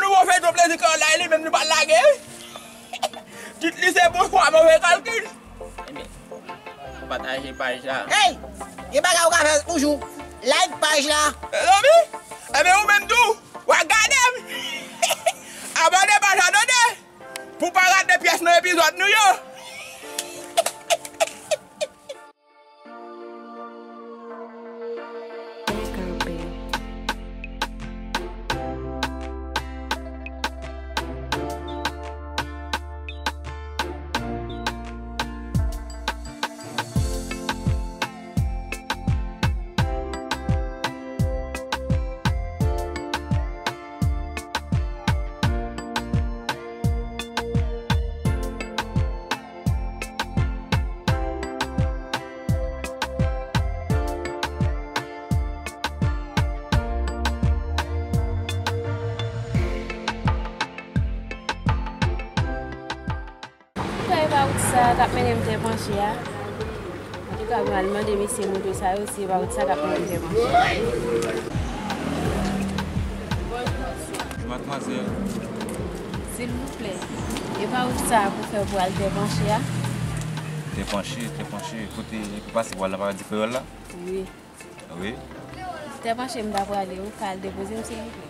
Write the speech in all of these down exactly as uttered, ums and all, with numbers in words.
Bon, fè yon plezi kreyòl la, li menm li pa lage, wi. Tit li se bonswa, move kalkil. Ebyen, pataje paj la. Hey! Gen bagay ou ka fè toujou. Like paj la. Mezanmi, ebyen ou menm tou, w a gade m. Abòne paj la tande, pou w pa rate pyès nan epizòd nou yo. Antouka, e pa wout sa k ap mennen m Tè Panche a. Antouka, m al mande mesye moto sa yo si e pa wout sa k ap mennen m Tè Panche. Bonjou, mesye. Bonjou, madmwazèl. Silvouplè, e pa wout sa pou fè pou al Tè Panche a? Tè Panche, Tè Panche, kote pou pase pou al nan Paradi Kreyòl la? Wi. Wi. Tè Panche m ta prale, ou ka al depoze m, silvouplè?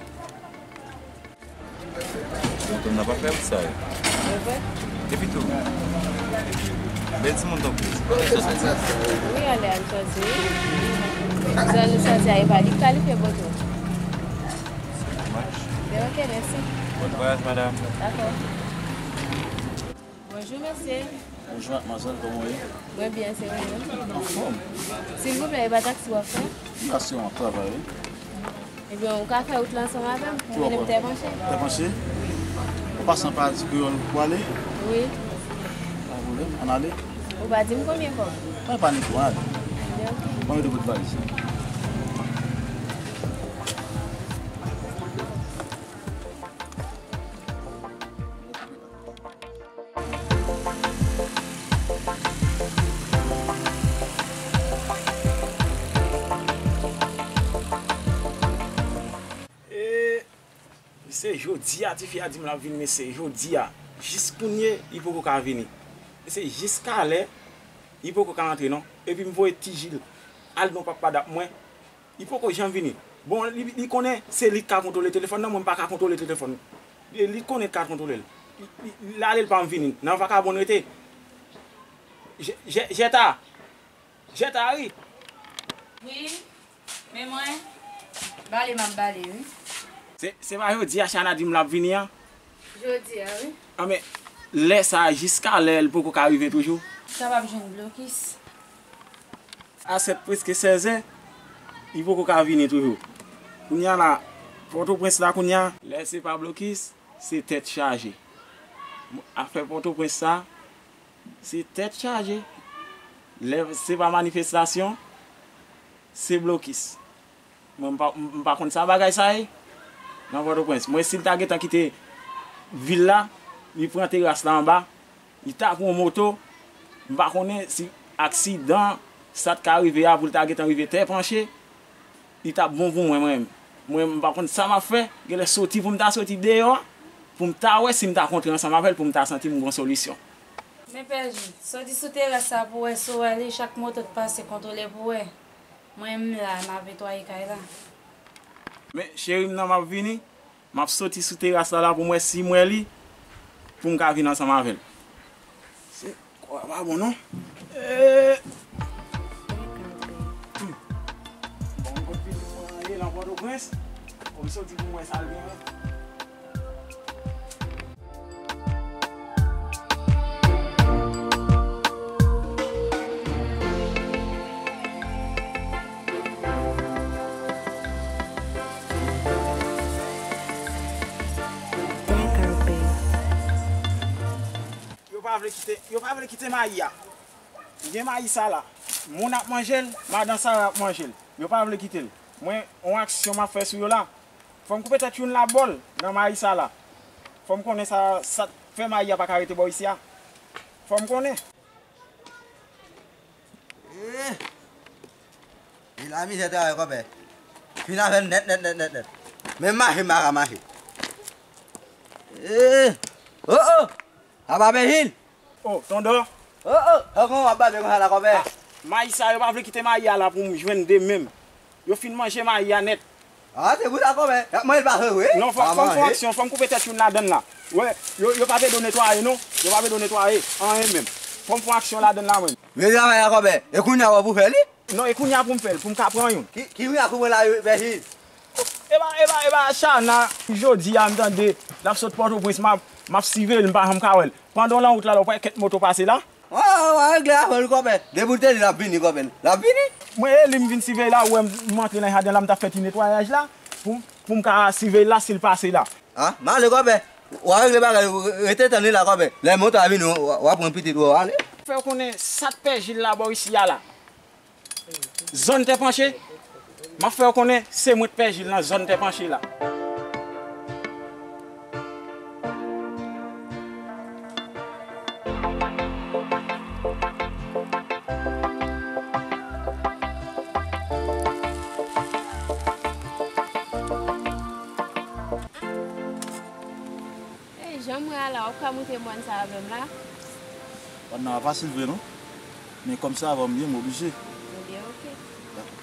Moto m nan pa fè wout sa yo. E vre? Epi tou, bèl timoun tankou w. Wi, ale al sòti, wi. Zòn nou sòti a, e pa li k kalifye poto. Match. Ben, ok, mèsi. Bon vwayaj, madanm. Dakò. Bonjou, mesye. Bonjou, madmwazèl, kòman w ye? Mwen byen, se ou menm? Anfòm. Silvouplè, e pa taksi w ap fè? Wi, asire m ap travay, wi. Ebyen, ou ka fè wout la ansanm avè m, pou mennen m Tè Panche. Tè Panche? An pasan Paradi Kreyòl ou prale? Wi. Pa gen pwoblèm, ann ale. Ou pa di m konbyen kòb? Mwen pa ni kòb, ann ale. Ebyen, ok. Mwen mete w bout valiz la. E, se jodi a, tifi a di m l ap vini, men se jodi a. Jis kounye, li poko ka vini. E se jiska lè, li poko ka antre non. Epi m voye Ti Jil al nan papa dap mwen. Li poko janm vini. Bon, li, li konnen se li k ka kontwole telefòn nan, mwen m pa ka kontwole telefòn. Li, li konnen l ka kontwole l. Li, li, l ale l pa m vini. Nan vakabon n rete. Jè, jè, Jèta. Jèta, wi. Wi. Men mwen, bale m ap bale, wi. Se, se pa jodi a Chana di m l ap vini an? Jodi a, wi. Anben, lè sa a, jiska lè l poko ka rive toujou? Kapab jwenn blokis. A sèt, prèske sèzè, li poko ka vini toujou. Kounye a la, Pòtoprens la kounye a, lè se pa blokis, se tèt chaje. Afè Pòtoprens sa, se tèt chaje. Lè se pa manifestasyon, se blokis. Mwen, m pa, m pa konn sa bagay sa ye nan Pòtoprens. Mwen, si l ta gentan kite vil la, li pran teras la anba, li ta pran yon moto, m pa konnen si aksidan sa t ka rive a pou l ta gentan rive Tè Panche, li t ap bon pou mwen, mwen menm. Mwen, m pa konn sa m ap fè, genlè soti pou m ta soti deyò a, pou m ta wè si m ta kontre ansanm avè l, pou m ta santi m gon solisyon. Men Pè Jil, soti sou teras sa pou wè si w ale, chak moto k pase kontwole pou wè. Mwen, m la, m ap netwaye kay la. Men, cheri m nan, m ap vini. M ap soti sou teras la, la pou m wè si m wè li, pou m ka vin ansanm avè l. Se, kò a pa bon, non. Eh. Hmm. Bon, m konn vin pran ye nan Pòtoprens. Pou m soti pou m wè sa l genyen. Yo pa vle kite, yo pa vle kite mayi a. Gen mayi sa la. Moun ap manje l, madan Sara ap manje l. Yo pa vle kite l. Mwen, yon aksyon m ap fè sou yo la. Fò m koupe tèt youn labòl nan mayi sa la. Fò m konnen sa, sa k fè mayi a pa ka rete bò isi a. Fò m konnen. Eh! E la mizè travay kòpè. Fin avè l nèt, nèt, nèt, nèt, nèt. Men mache m pa ka mache. Eh, oh, oh! Apa Pèjil? Oh, Tondò. Oh, oh! Sa kòman w ap babe konsa la, kòpè? Ah, mayi sa, yo pa vle kite mayi a la pou m jwenn de menm. Yo fin manje mayi a nèt. Ah, se pou sa, kòpè. Y ap manje l pa vre, wi? Non, fò, fò m fè yon aksyon, fò m koupe tèt youn ladann la. Wè, yo, yo pa vle do netwaye, non. Yo pa vle do netwaye. Anyen menm. Fò m fè yon aksyon ladann la, mwen. Men travay la, kòpè. E kounye a w ap ou fè li? Non, e kounye a pou m fè l, pou m ka pran youn. Ki, ki kounye a pou mwen la, Pèjil? Epa, epa, epa, Chana, jodi a m tande l ap sot Pòtoprens, m ap, m ap siveye l, m pa janm ka wè l. Pandan w nan wout la, la, w pa wè kèk moto pase la? Wa, wa, wa, regle afè w, kòpè. Depi w te di l ap vini, kòpè, l ap vini. Mwen, e li m vin siveye la, ou wè m, m antre nan jaden la, m t ap fè ti netwayaj la, pou, pou m ka siveye l la, si l pase la. Ah, m ale, kòpè. W a regle bagay, rete tann li la, kòpè. Lè moto a vini, w a, w a pran pitit ou, w a ale. Fè w konnen sa t Pèjil la bò isi a la. Zòn Tè Panche, m ap fè w konnen se mwen t Pèjil nan zòn Tè Panche la. Ey, jan m wè a la, w ap ka moute mòn sa avè m la? Mòn nan pa fasil vre non. Men kòm se avè w m ye, m oblije. Ebyen, oke. Dakò.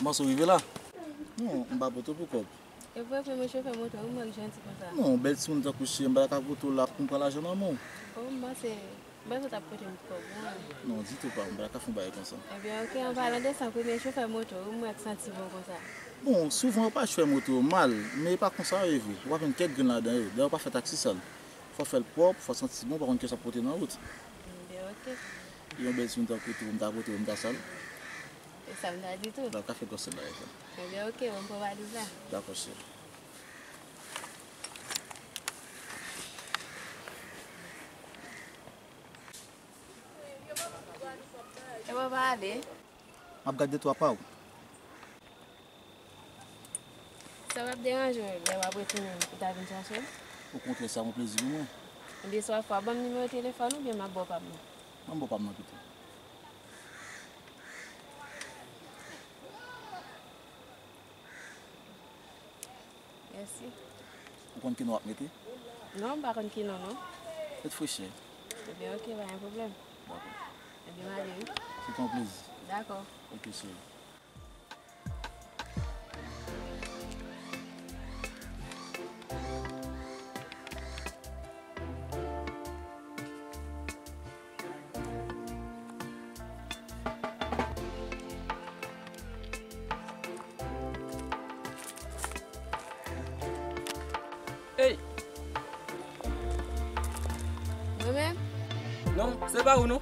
Kòman w rive la? Non, m pa pote w pou kòb. E vre, vre, men chofè moto, ou mank janti konsa. Non, bèl timoun tankou w, m pa ta ka pote w la pou m pran lajan nan men w. Oh, m panse, m panse w t ap pote m kòb, wi. Non, ditou pa, m pa ta ka fè yon bagay konsa. Ebyen, oke, an palan de sa, premye chofè moto, ou m wè k santi bon konsa. Bon, souvan yo pa chofè moto yo mal, men e pa konsa yo ye vre. Ou pa jwenn kèk grenn ladan yo. Dayè, yo pa fè taksi sal. Fò fè l pwòp, fò santi bon, pa konn kiyès ap pote nan wout. Ebyen, oke. Yon bèl timoun tankou w, m ta pote w, m ta sal. E sa m ta di tou. Donk, ka fè gwòs bagay sa. Ebyen, oke, bon, m pran valiz la. Dakò, cheri. E papa ale. M ap gade de twa pa w. Sa p ap deranje w lè w ap retounen pou w ta vin chache m? Okontrè, sa yon plezi pou mwen. Ebyen, swa fò w ban m nimewo telefòn ou byen m ap ba w pa m nan. Ban m ba w pa m nan pito. Mèsi. Ou konn ki non w ap mete? Non, m pa konn ki non, non. Met Freche. Ebyen, oke, pa gen pwoblèm. Dakò. Ebyen, m ale, wi. Se te yon plezi. Dakò. Oke, cheri. Ey! Mwen menm? Non, se pa ou non.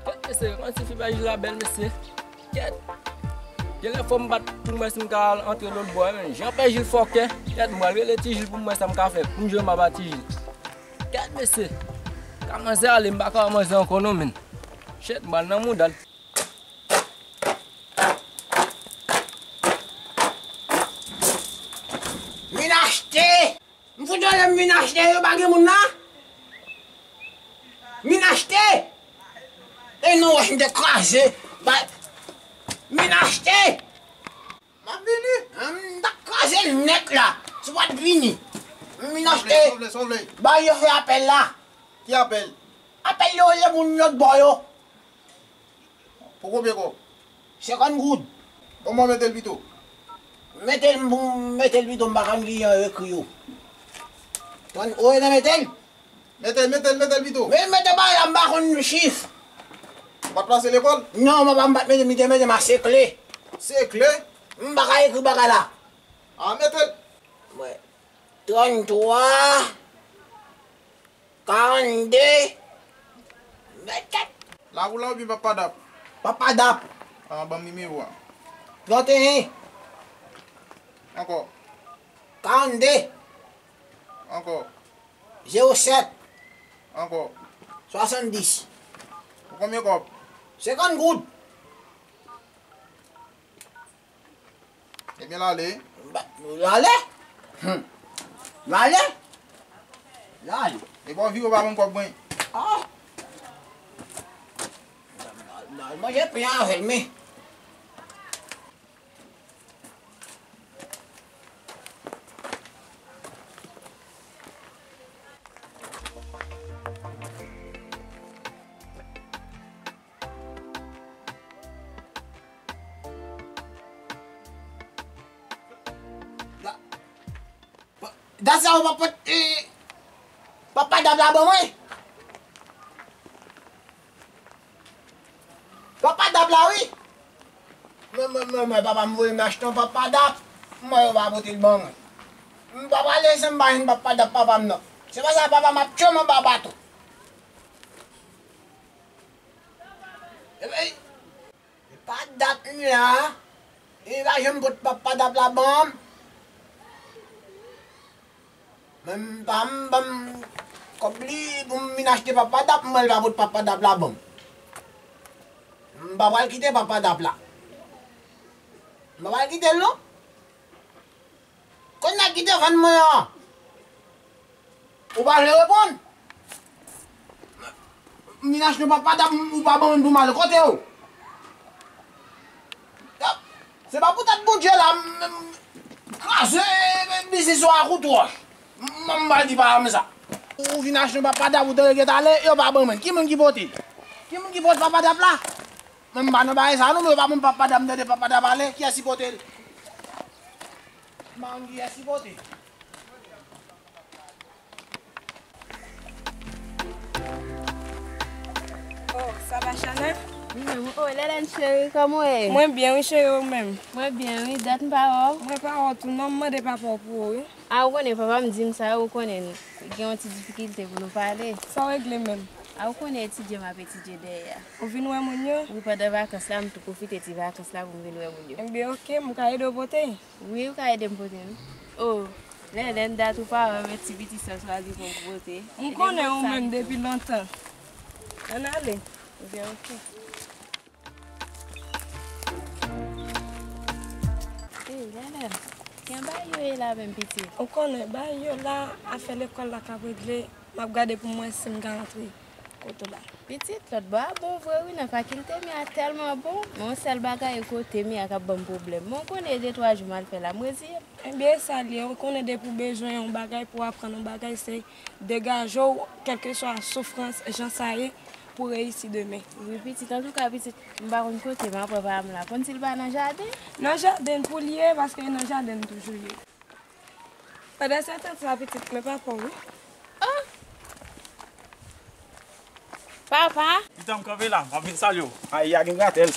Kèt mesye, yon ti fi Pèjil la bèl mesye. Kèt. Genlè fò m bat pou m wè si m ka al antre lòt bò a, men jan Pèjil fòkè. Kèt, m pral rele Ti Jil pou m wè sa m ka fè pou m jwenn m ap a Ti Jil. Kèt mesye. Ka manzè ale, m pa ka wè manzè ankò non, men. Shit, m pral nan mouda l. Min achte! M fout ale m vin achte, yo pa gen moun la. Min achte! E non, wè, m te kraze. Ba, min achte! M ap vini. M t ap kraze l nèt la. Si w pa t vini. M vin achte. Sonfle, sonfle, sonfle. Bay yo fè apèl la. Ki apèl? Apèl yo rele moun lòt bò yo. Pou konbyen kòb? Senkant goud. Bon, mwen mete l pito. Mete l, mete l pito, m pa konn kijan yo ekri yo. Tann, ou rete mete l? Mete l, mete l, mete l pito. Men mete bagay la, m pa konn chif. Ou pa t pase lekòl? Non, papa m pa t mete, m te mete m a sekle. Sekle? M pa ka ekri bagay la. A, mete l. Mwen. Tranntwa. Karannde. Mete. Lakou la oubyen Papa Dap? Papa Dap. A, ban m nimewo a. Tranteyen. Ankò. Karannde. Ankò. Zewo sèt. Ankò. Swasanndis. Pou konbyen kòb? Senkant goud. Ebyen, l ale. Ba, l ale? Hum. L ale? L ale. Epi w vire w pa ban m kòb mwen. Ah. L al manje pen avè l, men. Da-, pa-, dat sa ou pa pot, eh, Papa Dap la ban mwen. Papa Dap la, wi. Mwen, mwen, mwen, mwen, papa m voye m achte yon Papa Dap. Mwen, yo pa pote l ban mwen. M pa prale san m pa jwenn Papa Dap papa m nan. Se pa sa papa m ap tchwe m anba bato. Epi, pa dat m la, li pa janm pot Papa Dap la ban m. Men m pa m ban m kòb li pou m vin achte Papa Dap, mwen l pa pot Papa Dap la ban m. M pa pral kite Papa Dap la. M pa pral kite l non. Kòb nèg ki te vann mwen an, ou pa vle reponn? M vin achte yon Papa Dap, ou pa ban mwen pou m ale kote w? Se pa poutèt Bondye la, m, m kraze biznis ou ak ou twòch. M, m pral di pa m sa. Ou vin achte yon Papa Dap, ou te gentan ale, yo pa ban mwen. Ki moun ki pote l? Ki moun ki pote Papa Dap la? Mwen m pa nan bagay sa non, men yo pa ban m Papa Dap, m tande Papa Dap ale, kiyès ki pote l? M pa konn kiyès ki pote. Oh, sa va, Chana? Wi, menm. Oh, Lèlèn cheri, kòman w ye? Mwen byen, wi, cheri, ou menm? Mwen byen, wi, dat m pa wè w. Mwen pa wè w tou, non, m mande papa w pou ou, wi. A, ou konnen, papa m di m sa, ou konnen, gen yon ti difikilte pou nou pale. Sa w regle menm? A, ou konnen etidye m ap etidye dèyè a. Ou vin wè moun yo? Wi, pandan vakans la, m tou pwofite ti vakans la pou m vin wè moun yo. Ebyen, oke, m ka ede w pote? Wi, ou ka ede m pote l. Oh, Lèlèn, dat ou pa wè m, men ti pitit sa w chwazi pou m pote. M konnen ou menm depi lontan. Ann ale. Ebyen, oke. Ey, Lèlèn, ki jan bagay yo ye la menm, pitit? Ou konnen, bagay yo la, afè lekòl la k ap regle, m ap gade pou m wè si m ka antre kote w la. Pitit, lòt bò a bon vre wi, nan fakilte m ye a tèlman bon, men yon sèl bagay, e kote m ye a k ap ban m pwoblèm. Men w konnen e de twa jou m al fè la, m reziye m. Ebyen, e sa l ye, ou konnen depi w bezwen yon bagay, pou w aprann yon bagay, se degaje w, kèlkeswa soufrans, jan sa ye, pou w reyisi demen. Wi, pitit, antouka, pitit, m pa konn kote m ap pran pa m la. Konn si l pa nan jaden? Nan jaden pou l ye, paske e nan jaden l toujou ye. Pandan se tan sa, pitit, men papa w, wi. Oh! Papa! Pitan m kanpe la, m ap vin salye w. Ay, a gen gratèl.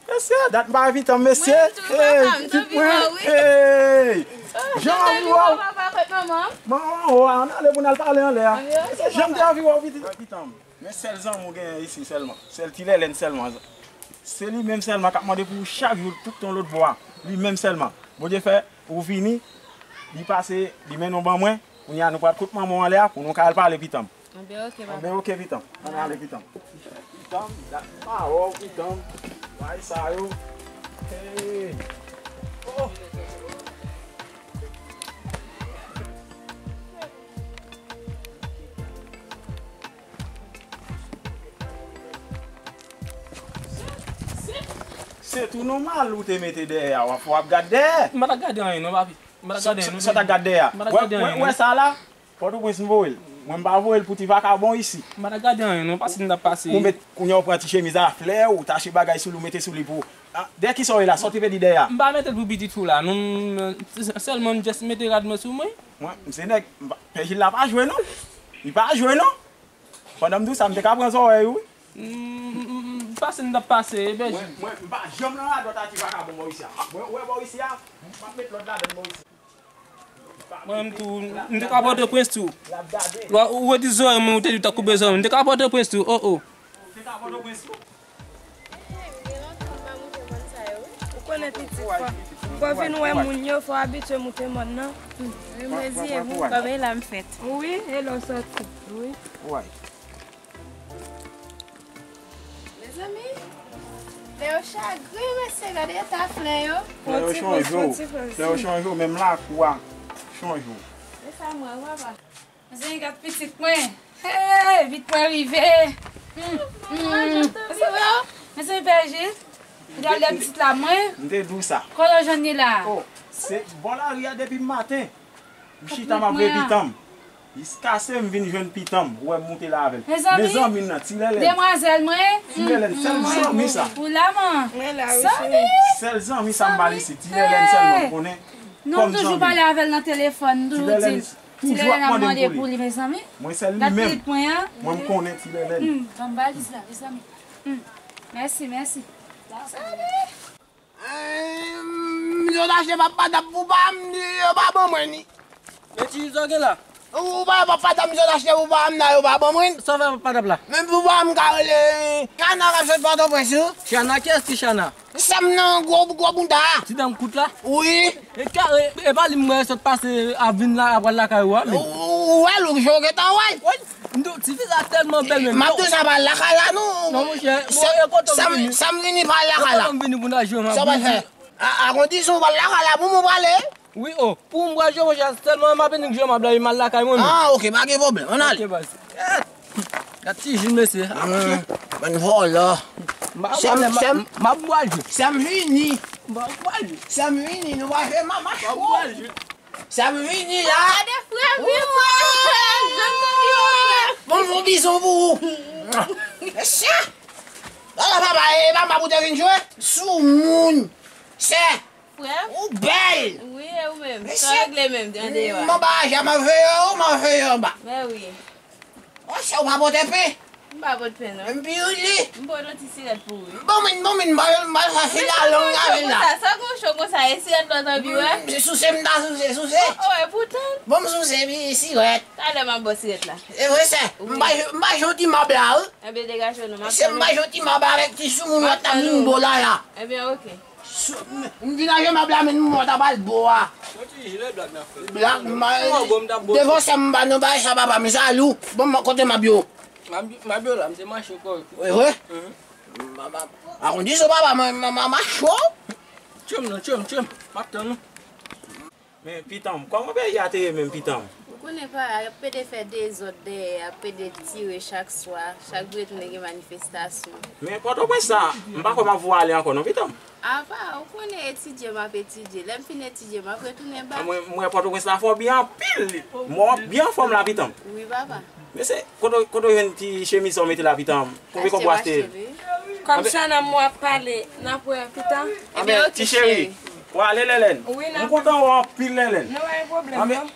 Mesye, dat m pa wè Pitan m, mesye. Mwen tou, papa, m t anvi wè w, wi. Ey! Jan m anvi wè w. Papa, kot manman m? Manman w anwo a, ann ale pou n al pale anlè a. Mesye, jan m te anvi wè w, pitit. Pitan m. Men sèl zanmi w genyen isi sèlman. Sèl ti Lèlèn sèlman. Se li menm sèlman k ap mande pou ou chak jou, tout yon lòt bò a. Li menm sèlman. Bondye fè, ou vini, li pase, li mennen w ban mwen. Kounye a, nou pral kot manman w anlè a, pou nou ka al pale, Pitan m. Anben, oke, papa. Anben, oke, Pitan m. Ann ale, Pitan m. Pitan m, dat m pa wè w, Pitan m. Bagay sa yo. Hey. Oh. Se, Se tou nòmal ou te mete dèyè a, w ap, w ap gad dèyè. M pa t ap gade anyen non, papi. M pa t ap gade anyen non. Sa w t ap gade dèyè a? M pa t ap gade anyen non. Wè sa la? Pòtoprens m voye l. Mwen m pa voye l pou ti vakabon isi. M pa t ap gade anyen non, pase m t ap pase. Ou met, kounye a w pran ti chemiz a flè, ou tache bagay sou li, ou mete sou li pou. Ah, dèyè kisa w ye la? Sa w te vle di dèyè a? M pa mete l pou pitit ou la non. M, sèlman m just mete rad mwen sou mwen. Mwen, m se nèg, m pa, Pè Jil la pa jwe non. Li pa jwe non. Pandan m di w sa, m te ka pran zòrèy ou wi. Mm, mm, mm, pase m t ap pase, Pè Jil. Mwen, mwen, m pa janm nan radòt a ti vakabon bò isi a. Mwen, ou wè bò isi a, m ap met lòd ladann bò isi. Mwen menm tou, m te ka Pòtoprens tou. Ou, ou redi zòrèy mwen, ou te di w t ap koupe zòrèy mwen. M te ka Pòtoprens tou, oh, oh. Ou te ka Pòtoprens tou? Ou konnen pitit fò, fò vin wè moun yo, fò abitye moute mòn nan. Wi, m reziye m. Kòm e la m fèt. Wi, e la w sòti. Wi. Mezanmi, lè yo chagren, mesye, gade eta flè yo. Flè yo chanje w. Flè yo chanje w, menm lakou a chanje w. E sa m wè wi, papa. Mezanmi, gad pitit mwen. Hey, vit mwen rive. Hmm, hmm. Mezanmi, Pè Jil, gade pitit la, mwen. M te di w sa. Kote w jwenn li la? Oh, se bò lari a depi maten. M chita m ap veye pitan m. Jiskase m vin jwenn pitan m, ou wè m moute la avè l. Mezanmi, mezanmi nan, ti Lèlèn. Demwazèl mwen. Ti Lèlèn, sèl zanmi sa. Ou la, man? Mwen la, wi, cheri. Sèl zanmi sa m ba l isi. Ti Lèlèn sèlman m konnen kòm zanmi. Non, m toujou pale avè l nan telefòn, m toujou di l. Ti Lèlèn ap mande pou li, mezanmi. Mwen sèl li menm. Gad pitit mwen an. Mwen m konnen ti Lèlèn. Hmm, ban m valiz la, mezanmi. Hmm. Mèsi, mèsi. Sa vre. Eh, m sot achte pap padap pou pa m, yo pa ban mwen li. Men ti sa w gen la? Ou pa wè pap padap m sot achte pou pa m nan, yo pa ban mwen. Sa w fè pap padap la? Men pou pa m ka rele Chana k ap sot Pòtoprens wi. Chana? Kiyès ki Chana? Sè m nan gwo, gwo bouda. Ti dan kout la? Wi. E ka, e, e pa li m wè sot pase ap vin la, ap pral lakay ou a, men. Ou, ou wè l, ou gentan wè l. Wi. M di w, tifi sa tèlman bèl menm. M ap di w sa pa lakay la non. Non, monchè, bon, e kote w vini? Sa m vini pa lakay la. E kote w vini pou n al jwe m ap di w? Sa w pral fè? A, a kondisyon w pral lakay la pou mwen prale. Wi, o. Pou m pral jwe, monchè, sèlman m ap vini jwe m ap la, m al lakay mwen menm. Ah, ok, pa gen pwoblèm. Ann ale. Ok, baz. Gad ti Jil, mesye. Bann vòlò. M ap, sè m, m ap, sè m, m ap pral jwe. Sè m vini. M ap pral jwe. Sè m vini, nou pral jwe mama cho. M ap pral jwe. Sa m vini la. Gade frè m, wi, frè m, frè m, jan m te di w, frè m. Bon, m fè yon bizou pou ou. Mesye. Ala papa, e pa m ap ou te vin jwe? Soumoun. Sè. Frè m? Ou bèl. Wi, e ou menm? Mesye. Sa w regle menm, andeyò a? M anba ajan, m ap veye w, m ap veye w anba. Mè wi. Monchè, ou pa pote pen? M pa pot pen, non. Men m pi ou li. M pot yon ti sirèt pou ou, wi. Bon, men, bon, men, m pa, m pa fasil la, long avè l la. Sa, sa gon cho konsa, e sirèt la w t anvi wè? Mm, se souse m ta souse, souse. Oh, oh, e poutan. Bon, m souse, pi sirèt. Talè m ap ba w sirèt la. E vre, sè. Wi. M pa, m pa janti m ap la, wi. Enben, degaje w non, m ap tann ou. Se m pa janti m ap avèk ti soumoun w ap tann ou bo la, la. Enben, oke. M vin aje m ap la men m mòt ap al bo a. Yon ti jile blak n ap fè. Blak, m pa, devan sè m pa nan bagay sa papa, m jalou. Bon, kote m ap yo? M ap, m ap yo la, m te mache kò. Wi, wi. Mhm. A kondisyon papa, m, m, m, m a cho. Tchwem non, tchwem, tchwem. M ap tann ou. Men pitanm, kòman peyi a te ye menm pitanm? Ou konnen pa, y ap pede fè dezòd dèyè, y ap pede tire chak swa, chak dwe tounen gen manifestasyon. Men Pòtoprens sa, m pa kwè m ap voye ale ankò non pitanm. Apa, ou konnen etidye m ap etidye, lè m fin etidye m ap retounen bak. Mwen, mwen Pòtoprens la fò byen anpil, mwen byen anfòm la pitanm. Wi papa. Mesye, kote, kote w jwenn ti chemiz sa w mete la pitanm? Konbyen kòb w achte l? Kòm Chana m w ap pale, n ap wè pita. Anben, ti cheri, w ale Lèlèn. M kontan wè w anpil Lèlèn. Nou pa gen pwoblèm non.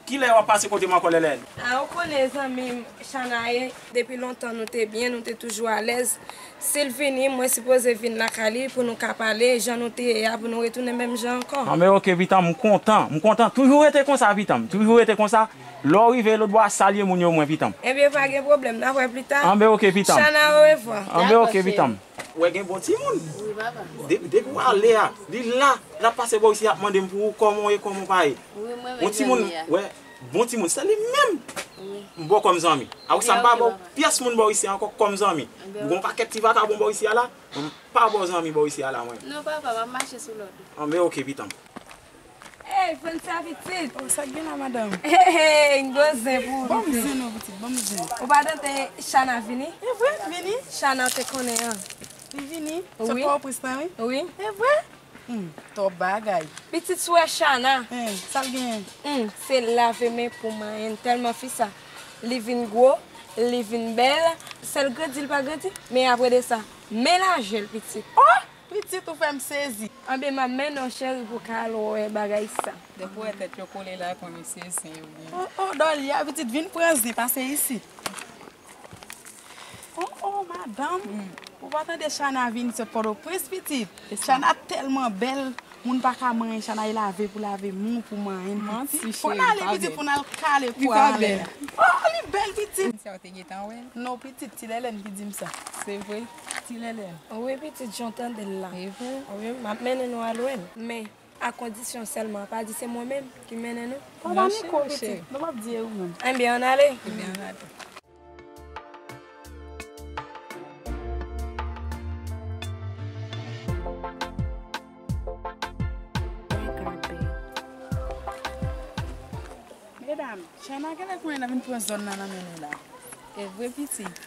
Kilè w ap pase kote m ankò Lèlèn? A, ou konnen zanmi m Chana ye, depi lontan nou te byen, nou te toujou alèz. Si l vini, mwen sipoze vin lakay li pou nou ka pale, jan nou te ye a, pou nou retounen menm jan ankò. Anben, oke, pitanm, m kontan, m kontan. Toujou rete konsa, pitanm, toujou rete konsa. Lè w rive lòtbò a, salye moun yo mwen, pitanm. Ebyen, pa gen pwoblèm, n ap wè pita. Anben, oke, pitanm. Chana, orevwa. Anben, oke, pitanm. Ou wè gen bon timoun. Wi, papa. De-, depi w ale a, li la, l ap pase bò isi, l ap mande m pou ou, kòman w ye, kòman w pa ye. Wi, mwen menm zanmi a. Bon timoun, wè, bon timoun, se li menm. Wi. M ba w kòm zanmi. Apre sa, m pa ba w pyès moun bò isi a ankò kòm zanmi. M gen yon pakèt ti vakabon bò isi a la, m pa ba w zanmi bò isi a la, mwen. Non, papa, m ap mache sou lòd ou. Anben, oke, pitanm. Ey, Fransa pitit! Oh, sa k gen la, madanm? Hey, hey, m gon zen pou ou, pitit. Ban m zen non, pitit, ban m zen. Ou pa tande Chana vini? E vre, vini? Chana ou te konnen an. Li vini? Sot Pòtoprens lan, wi. Wi. E vre? Hmm, twòp bagay. Pitit, si w wè Chana. Hein, sa l genyen? Hmm, se lave men pou manyen l, tèlman fi sa. Li vin gwo, li vin bèl, sèl grandi l pa grandi, men apre de sa, men lajè l, pitit. Oh! Pitit, ou fè m sezi. Anben, m ap mennen w, cheri, pou w ka al wè bagay sa. Depi w wè tèt yo kole la, konnen se zen yo gen. Oh, oh, Dòlya, pitit, vin pran zen, pase isi. Oh, oh, madanm. Hmm. Ou pa tande Chana vin sot Pòtoprens, pitit? Chana tèlman bèl, moun pa ka manyen Chana, e lave pou lave, mou pou manyen l, pitit. Manti, cheri, li pa bèl. Fò n ale, pitit, pou n al kale pou ale. Oh, li bèl, pitit. Sa w te gentan wè l? Non, pitit, Ti Lèlèn ki di m sa. Se vre? Ti Lèlèn. Wi, pitit, jan w tande l la. E vre? Wi, m ap mennen nou al wè l. Men, a kondisyon sèlman, pa di se mwen menm ki mennen nou. Pa ba mikwo, pitit. Non, m ap di e ou menm. Enben, ann ale. Enben, ann ale. Medam, Chana genlè konnen l ap vin pran zòn nan nan men nou la. E vre, pitit?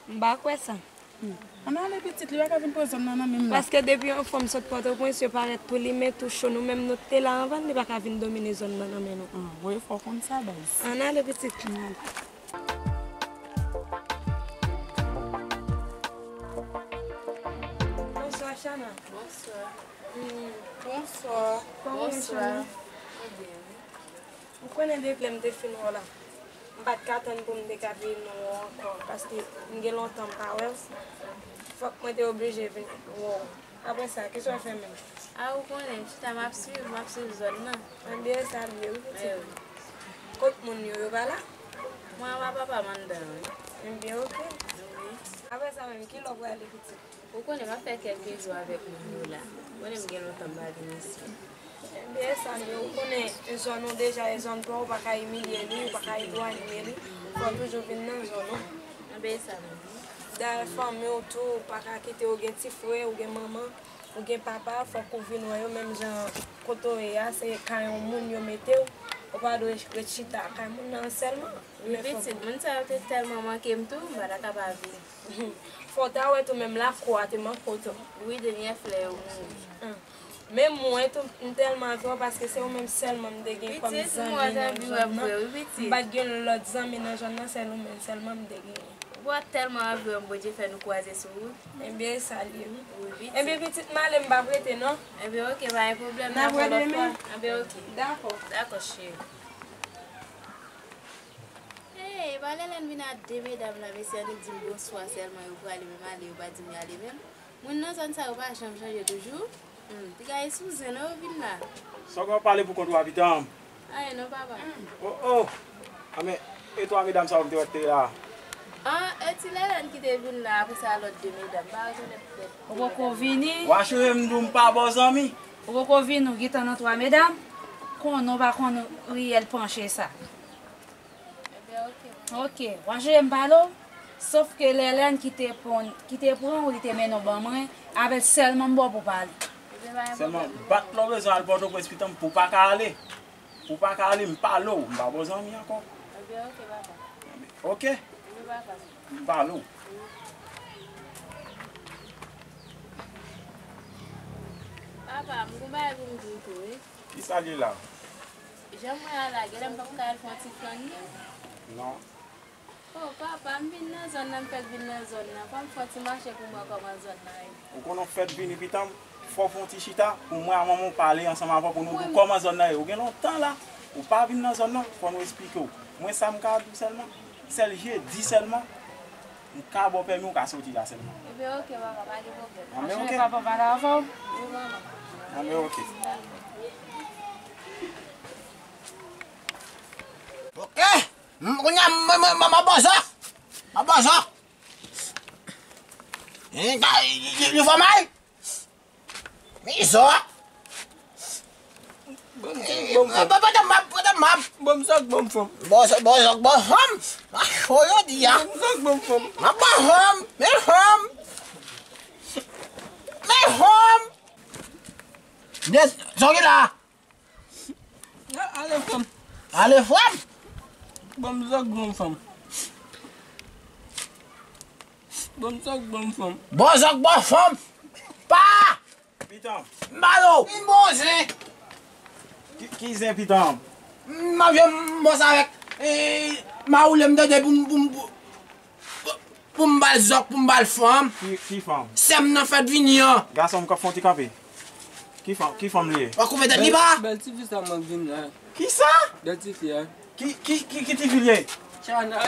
M pa kwè sa. Hmm. Ann ale, pitit, li pa ka vin pran zòn nan nan men m la. Paske depi yon fanm sot Pòtoprens, yo parèt pou li, men tou cho, nou menm nou te la anvan, li pa ka vin domine zòn nan nan men nou. Ah, wi, fò w konn sa, baz. Ann ale, pitit. Ann ale. Bonswa, Chana. Bonswa. Hmm. Bonswa. Kòman w ye, Chana? Mwen byen, wi. Ou konnen depi lè m te fin wè w la, m pa t ka tann pou m te ka vin wè w ankò, paske m gen lontan m pa wè w. Fòk mwen te oblije vin wè w. Apre sa, kisa w ap fè menm? A, ou konnen, m chita m ap swiv, m ap swiv zòn nan. Enben, sa byen, wi, pitit. Kot moun yo, yo pa la? Mwen anba papa m anndan, wi. Enben, oke. Wi. Apre sa menm, kilè w prale, pitit? Ou konnen m ap fè kèlke jou avèk moun yo la. Ou konnen m gen lontan m pa vin isi. Ebyen, e sa l ye, ou konnen e zòn ou deja, e zòn pa w, ou pa ka imilye li, ou pa ka etwanye li. Fò w toujou vin nan zòn ou. Ebyen, e sa menm. Dayè, fanmi w tou, ou pa ka kite, ou gen ti frè, ou gen manman, ou gen papa, fòk ou vin wè yo, menm jan kote w ye a, se kay yon moun yo mete w, ou pa dwe ret chita kay moun nan sèlman. Wi, pitit, moun sa yo te tèlman manke m tou, m pa ta ka pa vin. Fò w ta wè tou menm lakou a te manke w tou. Wi, dènyè flè yo mouri. An. Men mwen tou, m tèlman anvi w paske se ou menm sèlman m te gen kòm zanmi nan zòn nan. M pa t gen lòt zanmi nan zòn nan, sèl ou menm sèlman m te genyen. Ou pa tèlman anvi w, Bondye fè nou kwaze sou wout. Ebyen, e sa l ye, wi. Wi, pitit. Ebyen, pitit, m ale, m p ap rete, non. Ebyen, oke, pa gen pwoblèm, n ap wè lòt fwa. Ebyen, oke. Dakò. Dakò, cheri. Hey, pa Lèlèn vin a de medam la, mesye annik di m bonswa sèlman, yo prale menm ale, yo pa di m y ale menm. Moun nan zòn sa yo pa janm chanje toujou. Hmm, piga e sou zen non yo vin la. Sa w gen w pale pou kont ou a pitanm? Anyen non, papa. Oh, oh. Anben, e twa medam sa yo m te wè k te la? An, e ti Lèlèn ki te vin la, apre sa lòt de medam, m pa rekonèt tèt. Ou poko vini? Wa cheri, m di w m pa ba w zanmi. Ou poko vini, ou gentan nan twa medam? Konnen w pa konn riyèl panche sa. Ebyen, oke. Oke, w a jwe m pale w? Sof ke Lèlèn ki te pran, ki te pran w, li te mennen w ban mwen, avè l sèlman m ba w pou pale. Ebyen, pa gen pwoblèm. Sèlman, bat lè w bezwen al Pòtoprens, pitanm, pou w pa ka ale. Pou w pa ka ale, m pale w, m pa ba w zanmi ankò. Ebyen, oke, papa. Oke? Wi, papa. M pale w. Papa, m gon bagay pou m di w tou, wi. Kisa l ye la? Jan m wè a la, genlè m p ap ka al fè yon ti flann, non? Non. O, papa, m vin nan zòn nan, m fèk vin nan zòn nan. Fò m fè yon ti mache pou m wè kòman zòn nan ye. Ou konnen w fèk vini, pitanm, fò w fè yon ti chita pou mwen a manman w pale ansanm avè w pou nou di w kòman zòn nan ye. Ou gen lontan la, ou pa vin nan zòn nan, fò nou esplike w. Mwen, sa m ka di w sèlman, sèl jedi sèlman, m ka ba w pèmi, w ka soti la sèlman. Ebyen, oke, papa, pa gen pwoblèm. Anben, oke. Papa pale avè w? Wi, manman. Anben, oke. Oke. M, kounye a, m, m, m, m ap ba w zò. M ap ba w zò. Hein, li, li, li fò mal. Men zò. Bon, bon, bon. Ba, ba, ba, ba, ba, ba. Bon, zò, bon, bon. Bon, zò, bon, zò, bon, fòm. A, cho yo di a. Bon, zò, bon, bon. M ap ba w fòm. Men fòm. Men fòm. Zò ki la. A, ale fanm. Ale fanm? Bon, m zòk granm fanm. Bon zòk, bon fanm. Bon zòk, bon fanm. Pa! Pitan. Malo! Vin bon zen! Ki, ki zen pitan? M ap jwe m bòs avèk, eh, mawoule m tande pou m, pou m, pou, pou m ba l zòk, pou m ba l fanm. Ki, ki fanm? Sè m nan fèt vini an. Gason m k ap fè yon ti kanpe. Ki fanm, ki fanm li ye? W ap koupe tèt li pa? Bèl, bèl ti fi sa m ap vin la. Ki sa? Bèl ti fi a. Ki, ki, ki, ki ti fi li ye? Chana.